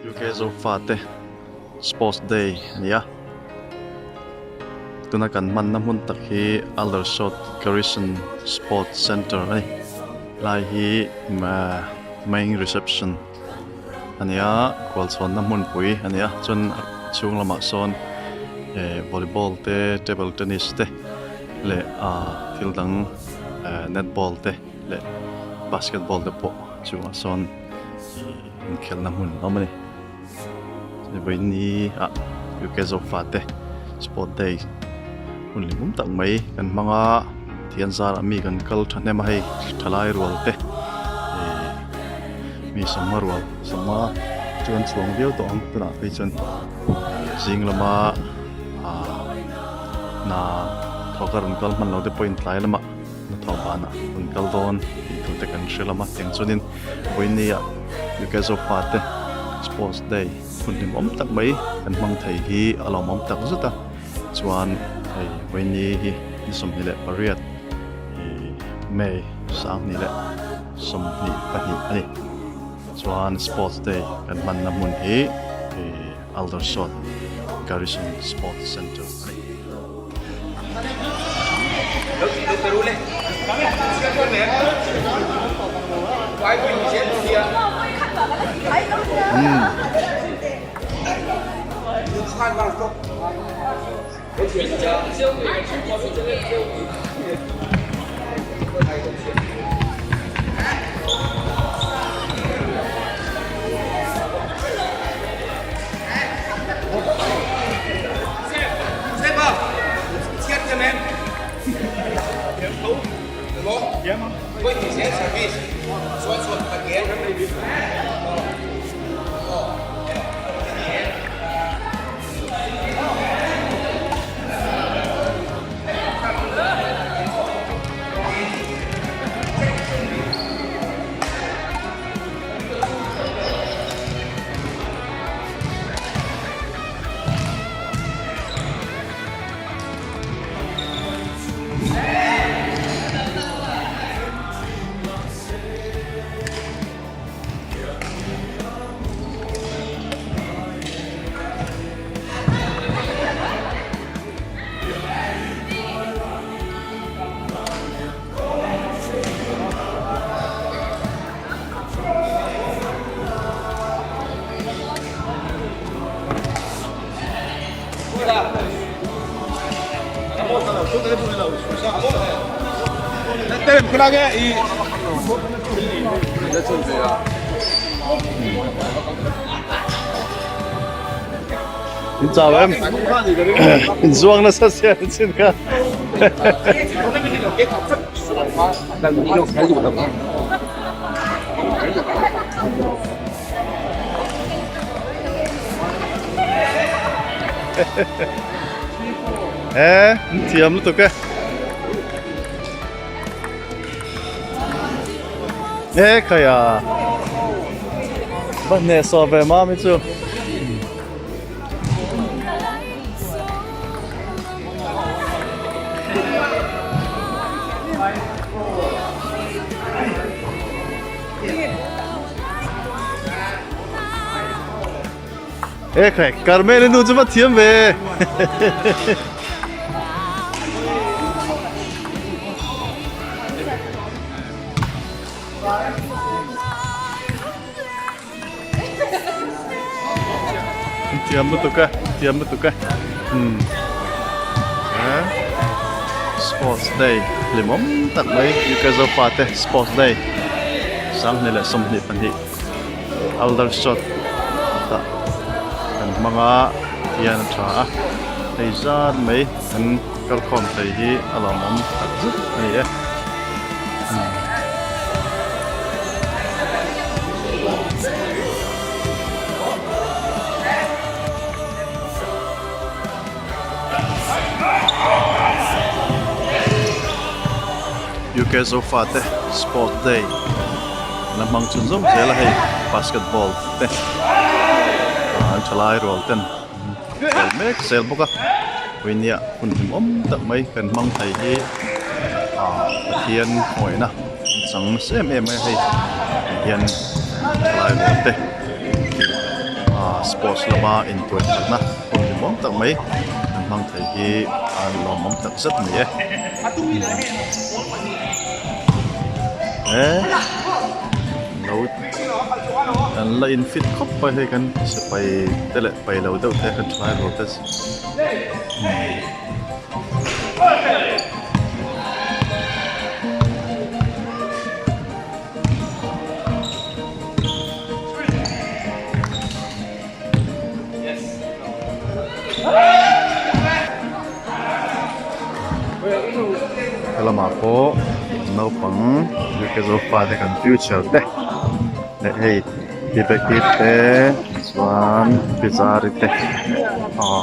UK Zofate Sports Day a ni a, tuna kan hmanna hmun tak hi Aldershot Garrison Sports Centre a ni. Helai hi main reception a ni a, khualchhawnna hmunpui a ni a, chuan chhung lamah sawn eh volleyball te table tennis te leh ah thil dang eh netball te leh basketball te pawh chungah sawn inkhelhna hmun a awm a ni. Vawiini ah UK Zofa te sport day hun hlimawm tak mai kan hmang a thian zarah mi kan kal thahnem a hei thalai rual te ihh mi sawmnga rual sawmnga chuan chhuang viau tawh ang tunah phei chuan zing lama ah hna thawk a rawn kal hman lo te pawhin tlai lamah hnathawh banah rawn kal dawn tih tur te kan hre lam a tiang chuanin vawiini ah UK Zofa te sports day hun hlimawm tak mai kan hmang thei hi a lawmawm tak zet a chuan hei vawiini hi ni 28 ih May 2022 a ni chuan sports day kan hmanna hmun hi ih Aldershot Garrison Sports Centre a ni. In chau em? In zuang nasa sia in chin kha. He, in thiam lutuk e. He khaia. Ba hne saw ve mami chu. E khai Carmel nu chu va thiam ve. Thiam lutuk e, thiam lutuk e. Hmm. Sports Day hlimawm tak mai UK Zofa te Sports Day 2022 Aldershot tah kan hmang a hian a tha a hei zat mai kan kalkhawm thei hi a lawmawm tak zet a ni e. UK Zofa te Sport Day la hmang chhun zawm zel a hei basketball te an thalai rual ten an tel mek zel bawk a vawinia hun hlimawm tak mai kan hmang thei hi ah Pathian hawihna chang nasa em em mai a hei tihian thalai rual te. Sports lama intuai thatna hun hlimawm tak mai an hmang thei hi a lawmawm tak zet a ni e. Lo an la in fit khawp mai hei kan sipai te leh pai lo deuh te kan thalai rual te Helamah pawh naupang UK zofa te kan future te leh hei Viveki te chuan Pizari te aw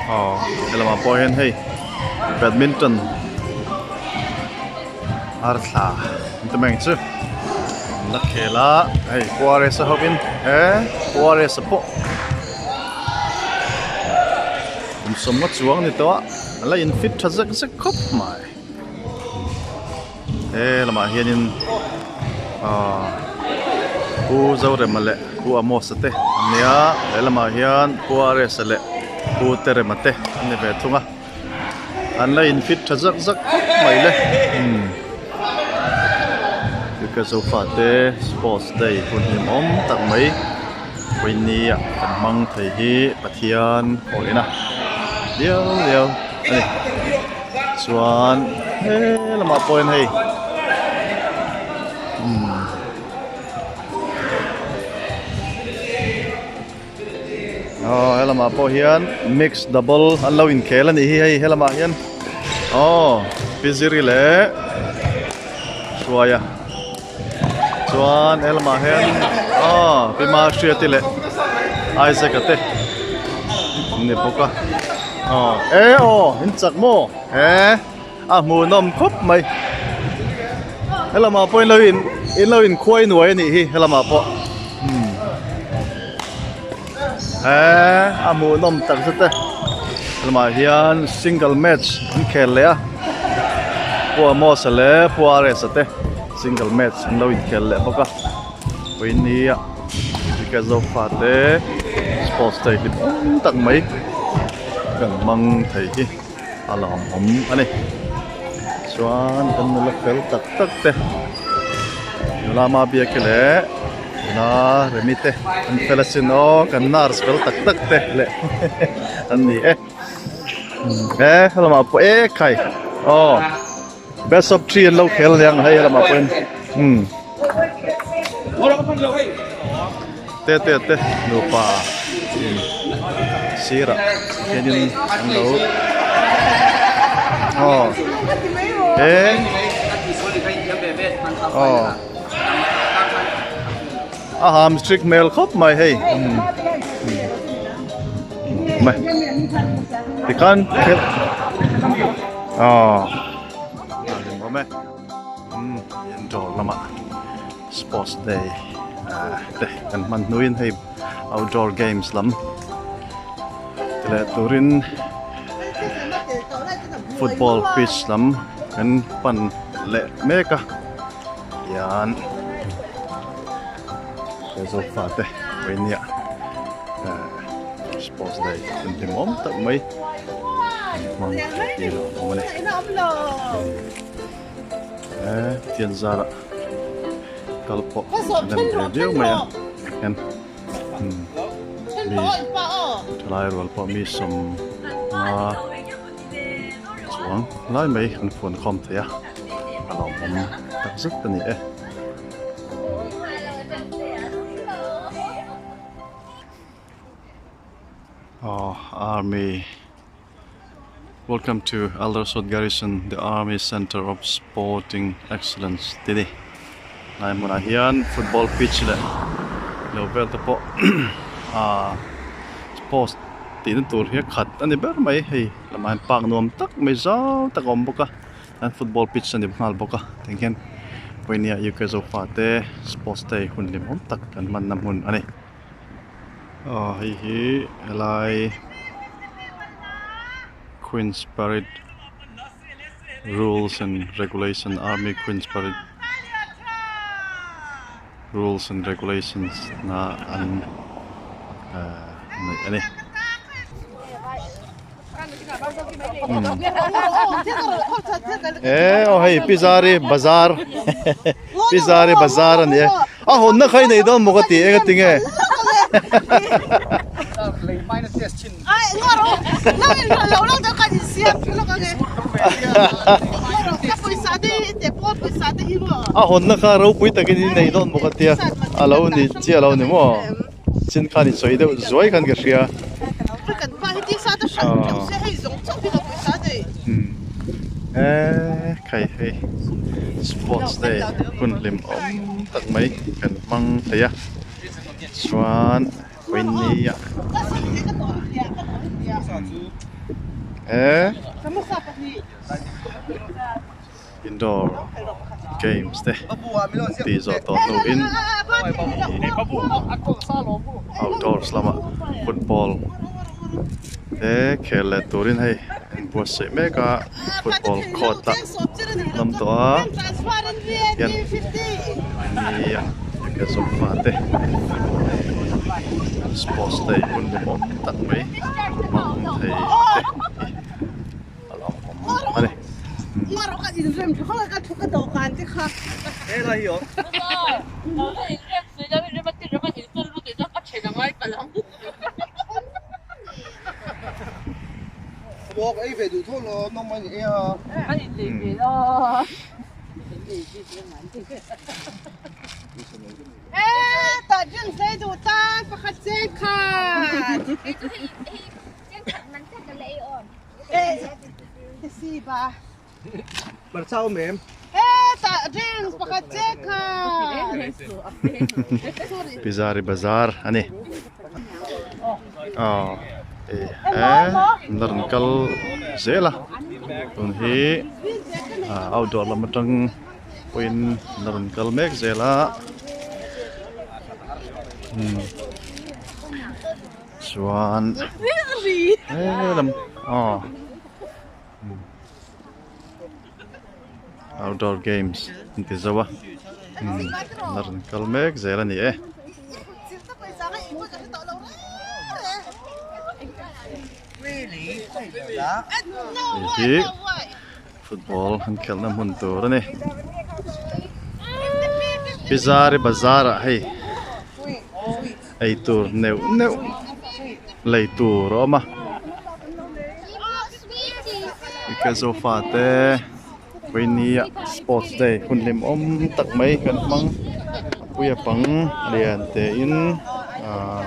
Aw helamah pawh hian hei badminton arthla an ti mai ang chu an la khel a hei Quares a hovin he Quares a pawh kum sawmnga chuang a ni tawh a a la in fit tha zek zek khawp mai. He lamah hianin aaa Pu Zorema leh Pu Amos-a te an ni a he lamah hian Pu Ares-a leh Pu Terema te an ni ve thung a an la in fit tha zak zak khawp mai le umm Cricket sofa te sports day hun hlimawm tak mai vawinia kan hmang thei hi Pathian pawhin a liau liau a ni. Chuan he lamah pawhin hei umm aw he lamah pawh hian mix double an lo inkhel a nih hi hei he lamah hian aw Piziri leh Hruaia chuan he lamah hian aw Pi Mahriati leh Isaac-a te an ni bawk a aw e aw in chak maw he a hmuhnawm khawp mai he lamah pawh in lo in in lo inkhuai nuai a nih hi he lamah pawh umm he a hmuhnawm tak zet e he lamah hian single match an khel leh a Pu Amos-a leh Pu Ares-a te single match an lo inkhel leh bawk a vawinia cricket zofa te sports day hlim awm tak mai kan hmang thei hi a lawmawm a ni chuan kan nula fel tak tak te nula Mabiaki leh nula Remi te an fel asin aw kan nurse fel tak tak te leh an ni e he helamah pawh e khai aw best of three an lo khel aniang hei helamah pawhin umm te te te nupa in sirah hianin an lo aw he aw a ham strict hmel khawp mai hei umm mai tikhan thil aw a hlimawm e umm indoor lamah. Sports day te kan hman hnuin hei outdoor games lam ti leh turin football pitch lam kan pan leh mek a tihian he zofa te vawinia sports day hun hlimawm tak mai an hmang thei hi a awm a ni. He thian zarah kal pawh a lem ve viau mai a hian mi thalai rual pawh mi sawmnga chuang lai mai an fuan khawm thei a a lawmawm takzet a ni e. Aw army. Welcome to Aldershot Garrison, the Army Centre of Sporting Excellence tih a ni. Tlai hmunah hian football pitch leh lo vel te pawh ahh sports tihna tur hi a khat a ni ber mai hei lamah hian park nuam tak mai zau tak a awm bawk a chuan football pitch a ni nghal bawk a tiang hian vawinia U K Zofa te sports day hun hlimawm tak an hmanna hmun a ni. Aw hei hi helai. Queens Parade Rules and Regulation Army Queens Parade Rules and Regulations na an ahh neih a ni. E aw hei pizari bazar pizari bazar a ni e a hawnna kha i nei dawn maw ka ti eng a tinge a hawnna kha ropui takin i nei dawn maw ka tia a lo ni chiah lo ni maw. Chin khan in sawi deuh zuai khan ka hria. Eee khai hei sports day hun hlim awm tak mai kan hmang thei a chuan vawinia eee indoor games te tih zawh tawh hnuin outdoors lamah football te khel leh turin hei an buatsaih mek a football court ah an awm tawh a hian nia enge sofa te sports day hun hlimawm tak mai hmang thei te hi. A lo awm a ni. Pizari bazar a ni aw eh an la rawn kal zel a tun hi outdoor lam atang pawhin an la rawn kal mek zel a umm. Chuan helam aw outdoor games an ti zo a an rawn kal mek zel a ni e. Hei hi football an khelhna hmun tur a ni. Pizari bazar ah hei. Ei tur neuh neuh lei tur a awm a Ike sofa te vawinia sports day hun hlim awm tak mai kan hmang a puia pang lian te in ahh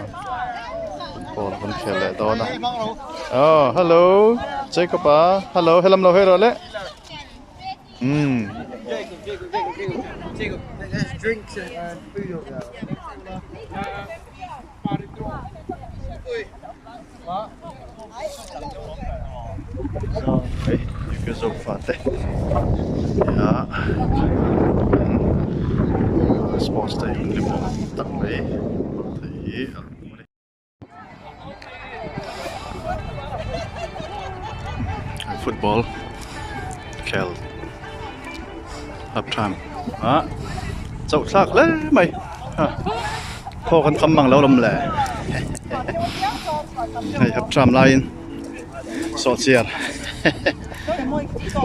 football kan khel leh dawn a aw hello Jacob a hello helam lo hawi rawh le. Umm. Hei ka zawk fa te nia sports day hun ni pawh tak mai thei hi a lo awm a ni. Football khel half time ah chauh thlak hle mai khaw kan kham mang lo lawm le hei half time laiin sawhchiar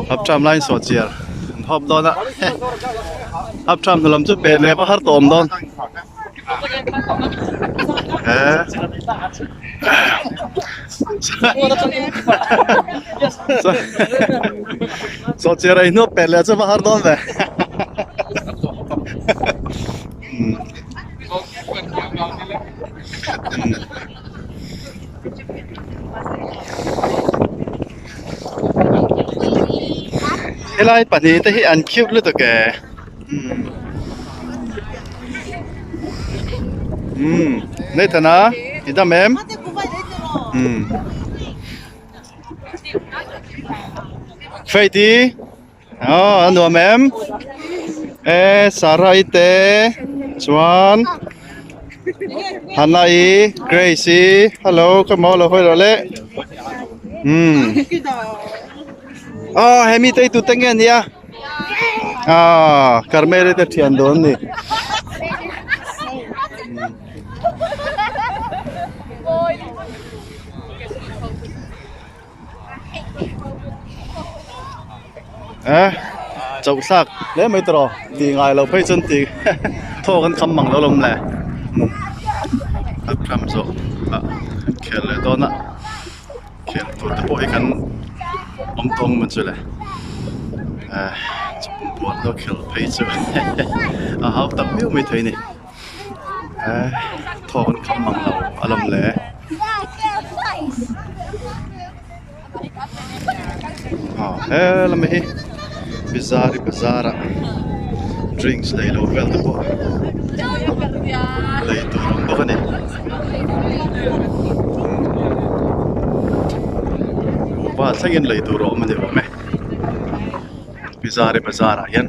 half time laiin sawhchiar an hawp dawn a half time hnu lam chu pe leh a har tawh awm dawn. Sawhchiar ei hnuap pet leh chu va har dawn ve. Helai pahnih te hi an cute lutuk e. Umm Nathan a i dam em umm Faith i aw a nuam em e Sarah i te chuan Hannah i Grace i hello ka maw lo hawi rawh le. Umm aw he mite hi tute nge ania aw Carmel te thian dawn a ni. Eh chauh thlak hle mai tawh tih ngai lo phei chuan tih thaw kan kham mang lo lawm le a kham zawh ah kan khel leh dawn a khel tur te pawh hi kan awm tawng maw chu le eh chawpawlh deuh khel phei chu a hau tak viau mai thei a ni. Eh thaw kan kham mang lo a lawm le. Aw he lamah hi bizari bazar ah drinks lei lo vel te pawh lei tur awm bawk a ni. Kuhva thlengin lei tur a awm a ni awm e. Bizari bazar ah hian.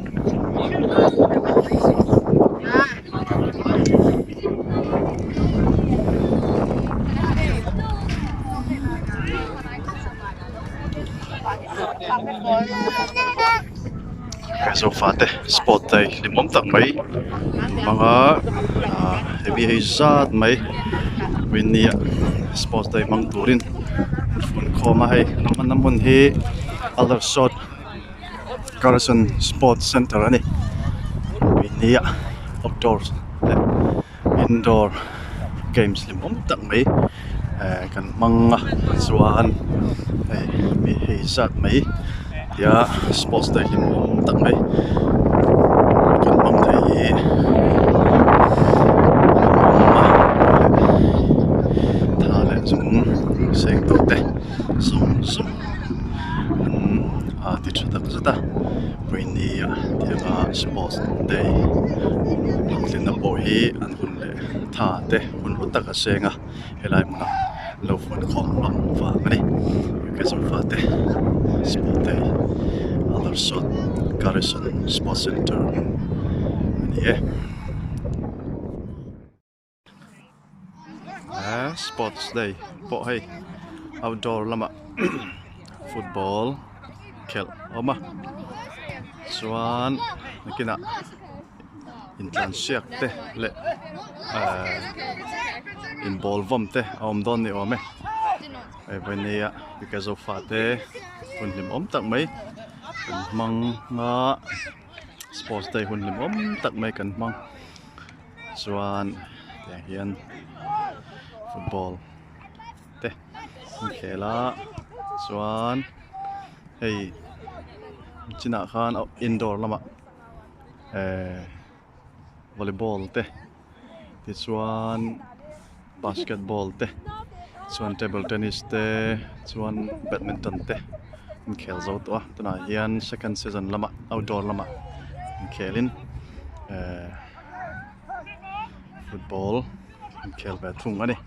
Sofa te sport te hlimawm tak mai hmang a ah hemi hei zat mai vawinia sports day hmang turin an fun khawm a hei an hmanna hmun hi aldersot. Carson Sports Center a ni nia outdoor leh indoor games ni awm tak mai eh kan hmang a chuan hei mi hei zat mai tia sports day hlim awm tak mai kan hmang thei hi tha leh chung seng tawh te zawng zawng an a ti tha tak zet a pawimawh a tianga sports day hlawhtlinna pawh hi an hun leh tha te hun hlu tak a seng a helai hmunah lo vuan khawm hlawm vang a ni Zofa te sport day Aldersot Garrison Sports Center a ni e. Sports day pawh hei outdoor lamah football khelh a awm a chuan nakinah intlansiak te leh ehh inbawl vawm te a awm dawn ni awm e hei vawnia Bika Zofa te hun hlimawm tak mai an hmang a sports day hun hlimawm tak mai kan hmang. Chuan tiang hian football te an khel a chuan hei chinah khan indoor lamah ehh volleyball te tichuan basketball te chuan table tennis te chuan badminton te an khel zo tawh a tunah hian second season lamah outdoor lamah an khel in ehh. Football an khel ve thung a ni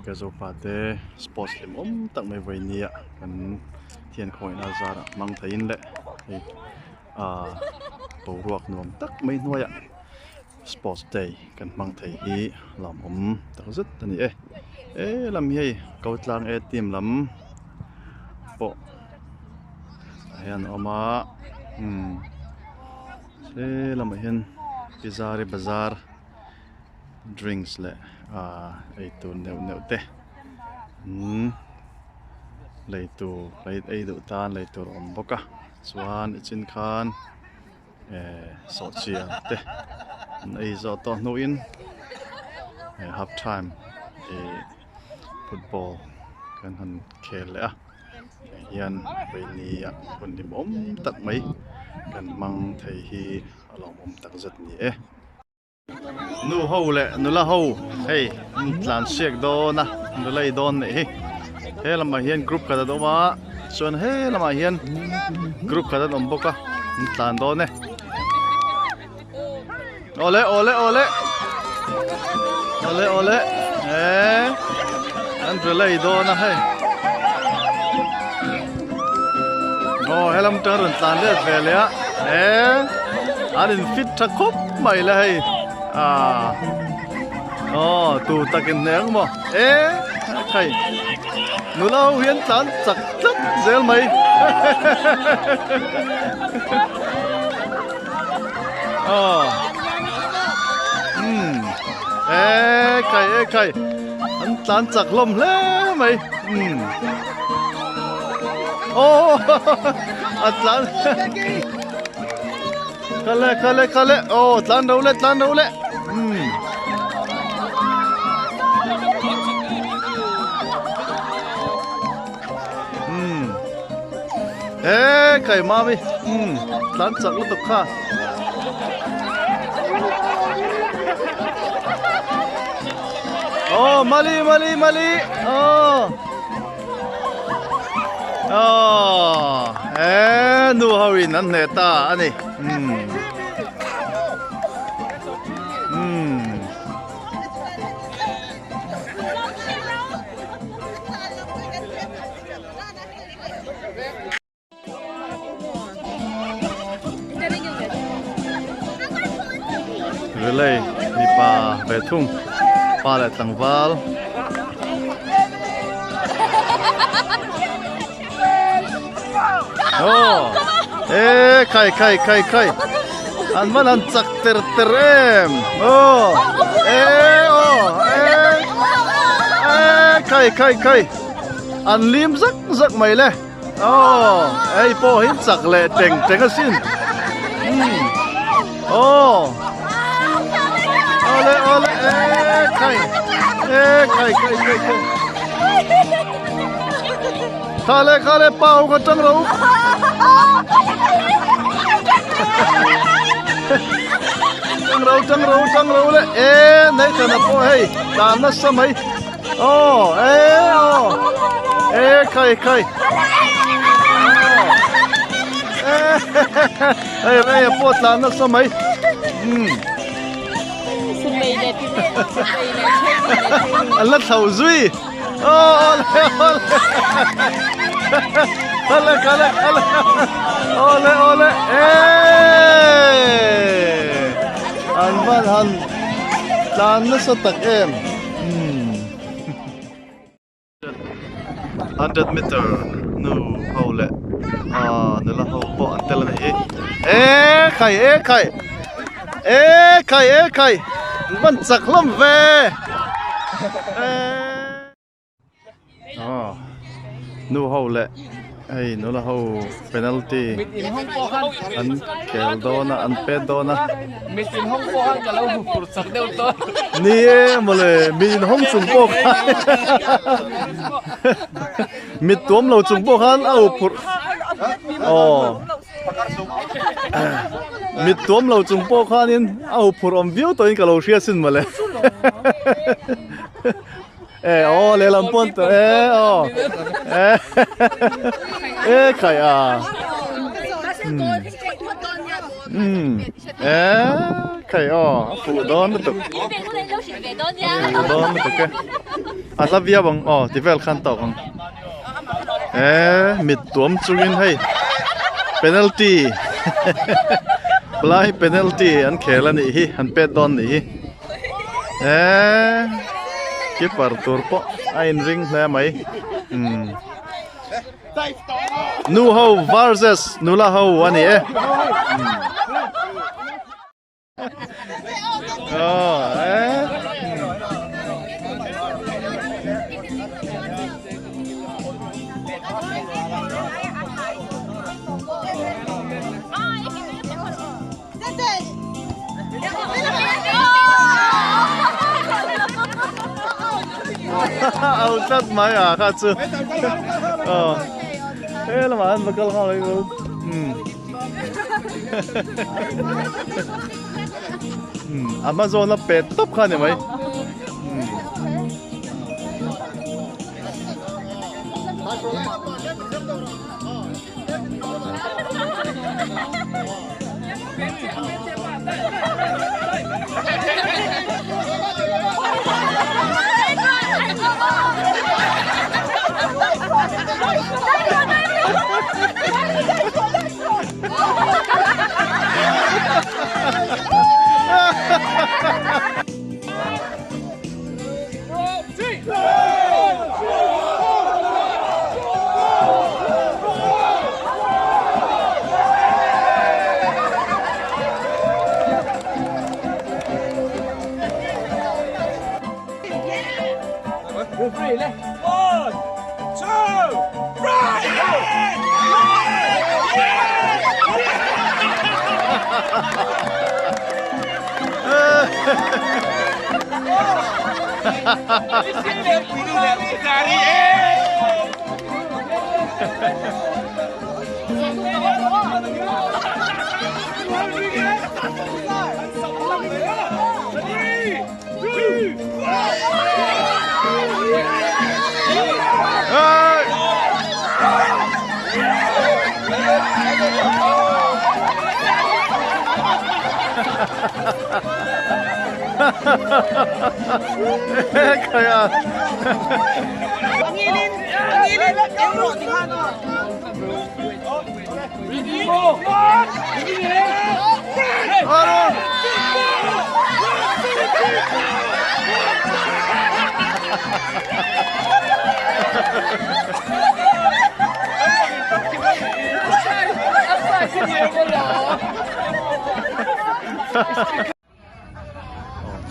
ka zopa te sports hlim awm tak mai vawinia kan thian khawihna zarah hmang theiin leh hei ah boruak nuam tak mai hnuaiah sports day kan hmang thei hi lawmawm tak zet a ni e he lam hi hei ko tlang e team lam pawh ah hian a awm a umm. He lamah hian pizari bazar drinks leh ahh eitur neuh neuh te umm lei tur ei duh tan lei tur a awm bawk a chuan i chin khan ehh sawhchiar te an ei zawh tawh hnuin eh half time ih football kan han khel leh a. Hei hian vawinia hun hlimawm tak mai kan hmang thei hi a lawmawm tak zet ni e. Nu ho leh nula ho hei an tlan siak dawn a nula i dawn nih hi he lamah hian group khat an awm a chuan he lamah hian group khat an awm bawk a an tlan dawn e. Awle awle awle awle awle eh an relay dawn a hei aw helam tang rawn tlan let ve leh a eh an in fit tha khawp mai le hei ah aw tu takin hneng maw eh hei. Nula ho hian tlan chak tlat zel mai. Aw. Umm. E khai e khai. An tlan chak hlawm hle mai. Umm. Aw a tlan. Kale kale kale. Aw tlan ro le tlan ro le. Umm. Umm. E kai mami. Umm. Tlan chak lutuk kha. Oh, mali mali mali. Oh. Oh, e nu ho in an hneh ta ani. Umm. Umm. Relay mipa ve thung pa leh tlangval aw e khai khai khai khai an man an chak ter ter em aw e aw e e khai khai khai an lim zak zak mai le. Aw hei pawh hi chak leh teng teng asin umm aw awle awle e khai e khai khai khai khai khale khale pau ka tang ro tang ro tang ro tang ro le e nei thana pawh hei tan nasa mai. Aw e aw e khai khai e hei rei a pawh tlan nasa mai umm an la thlo zui aw awle awle awle kale kale awle awle e an van han tlan nasa tak em. 100 meter nu ho leh ah nula ho pawh an tel a ni hi e khai e khai e khai e khai an van chak hlawm ve aw nu ho leh hei nula ho penalty an khel dawn a an pet dawn a ni e mawle mi inhawng chung pawh khan mit tuam lo chung pawh khan a huphurh aw mit tuam lo chung pawh khanin a huphurh awm viau tawhin ka lo hria sin mawle. E aw lehlam pawn tawh e aw e e khai a um e khai aw a fuh dawn lutuk fuh dawn lutuk e a hla viau ang aw ti vel khan tawk ang e mit tuam chungin hei penalty lai penalty an khel a nih hi an pet dawn nih hi. Eee keeper tur pawh a inring hle mai umm nu ho versus nula ho a ni e aw e. Au tlat mai a kha chu aw he lamah an va kal nghal mai bo umm umm a hma zawn a pet tawp kha a ni mai umm.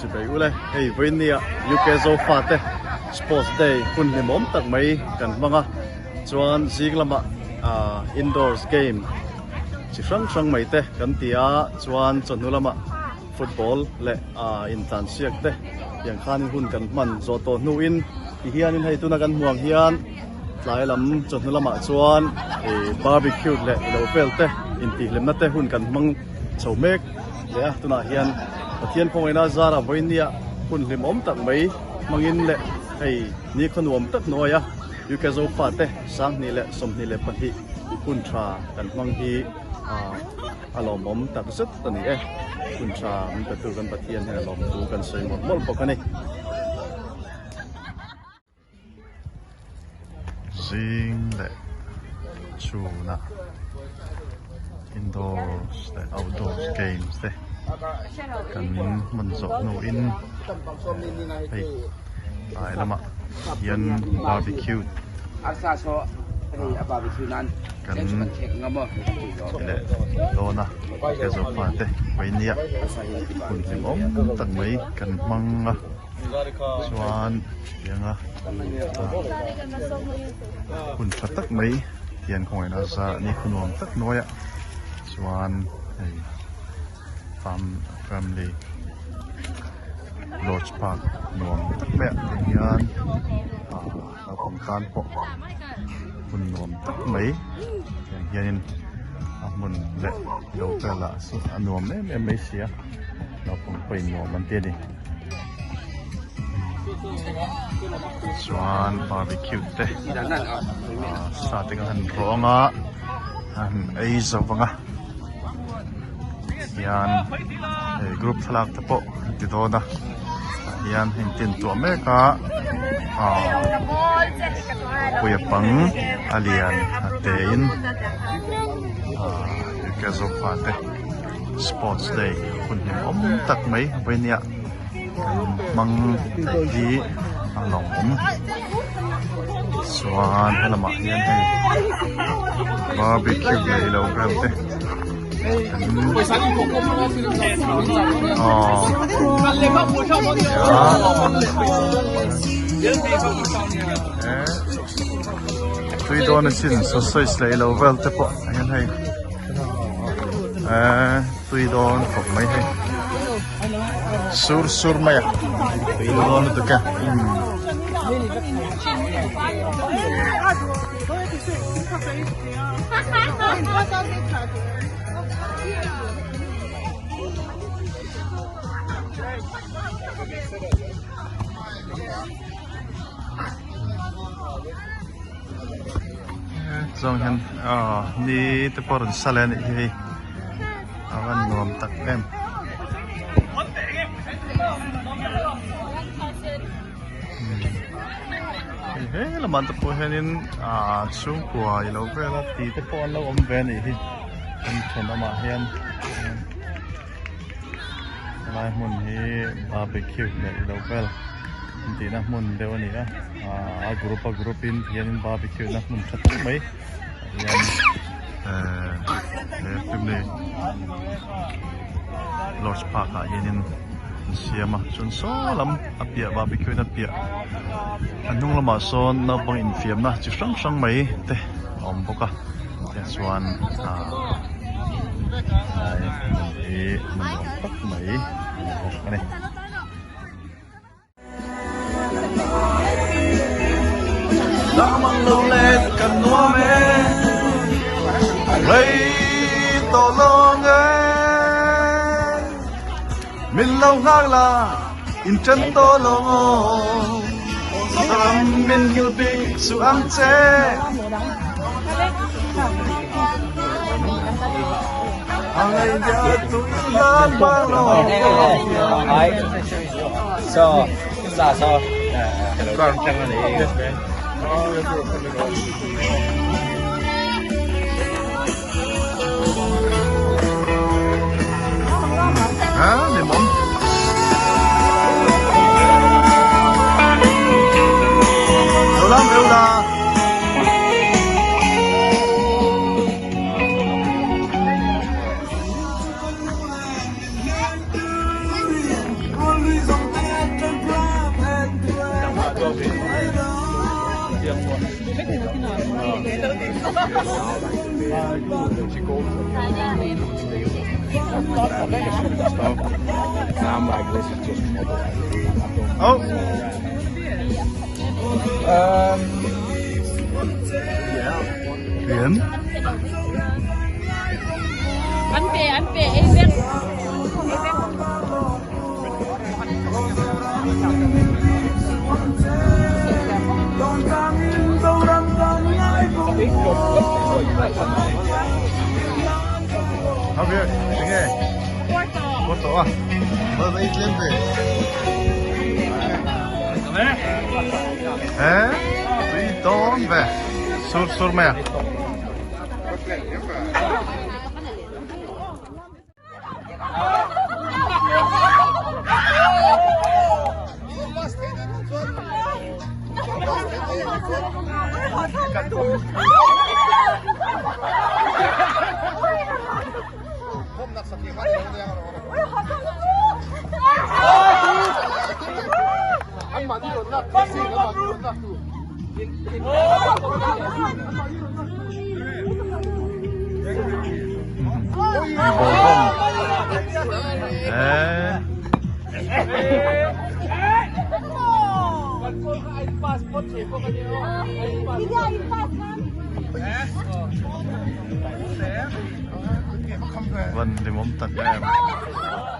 Chibai ule hei vawinia UK Zofa te Sports Day hun hlimawm tak mai kan hmang a chuan zing lamah ah indoors game chi hrang hrang mai te kan ti a chuan chawhnu lamah football leh ah intlansiak te tiang khanin hun kan hman zawh tawh hnuin tihianin hei tuna kan hmuh ang hian tlai lam chawhnu lamah chuan ih barbecue leh ilo vel te intihhlimna te hun kan hmang chho mek leh a tunah hian Pathian khawngaihna zara vawinia hun hlimawm tak mai hmangin leh hei ni khaw nuam tak hnuaia UK Zofa te 2022 hun tha kan hmang hi ah a lawmawm tak zet a ni e hun tha min petu kan Pathian hian a lawmtu kan sawi mawlh mawlh bawk a ni. Zing leh chhuna indoors leh outdoors games te kan hman zawh hnuin hei tlai lamah hian barbecue kan ti leh dawn a kezopa te vainia hun hlimawm tak mai kan hmang a. Chuan tianga hun tha tak mai hian khawngaihna zah ni khu nuam tak hnuaiah chuan hei farm family lodge park nuam tak maiah te hian ah naupang tan pawh hun nuam tak mai tiang hianin a hmun leh lo velah saw a nuam em em mai si a naupang pawhin nuam an ti a ni. Chuan barbecue te ah sa te kha han rawng a han ei zo vang a hian hei group thlalak te pawh an ti dawn a tah hian heng te an tuah mek a ah puia pang a lian a te in ah ke zofa te. Sports day hun hlimawm tak mai vawinia kan hmang hi a lawmawm chuan helamah hian hei barbecue leh ilo vel te kan aww tui dawn a chin sausage leh ilo vel te pawh hian hei. Eee tui dawn khawp mai hei sur sur mai a tui dawn lutuk e umm. Chuan hian aw ni te pawh a rawn sa leh a nih hi hei a van nuam tak em. Hei he lamah te pawh hianin ah chhungkua ilo vel a ti te pawh an lo awm ve a nih hi kan thenawmah hian helai hmun hi barbecue leh ilo vel an tihna hmun deuh a ni a ah a group a group in hianin barbecue na hmun tha tak mai ah hian ehh he family lodge park ah hianin. an siam a chuan saw lam a piah barbecue na piah a hnung lamah sawn naupang infiamna chi hrang hrang mai te a awm bawk a tichuan ah helai hmun hi hmun nuam tak mai a ni bawk a ni. Van limawm tak em.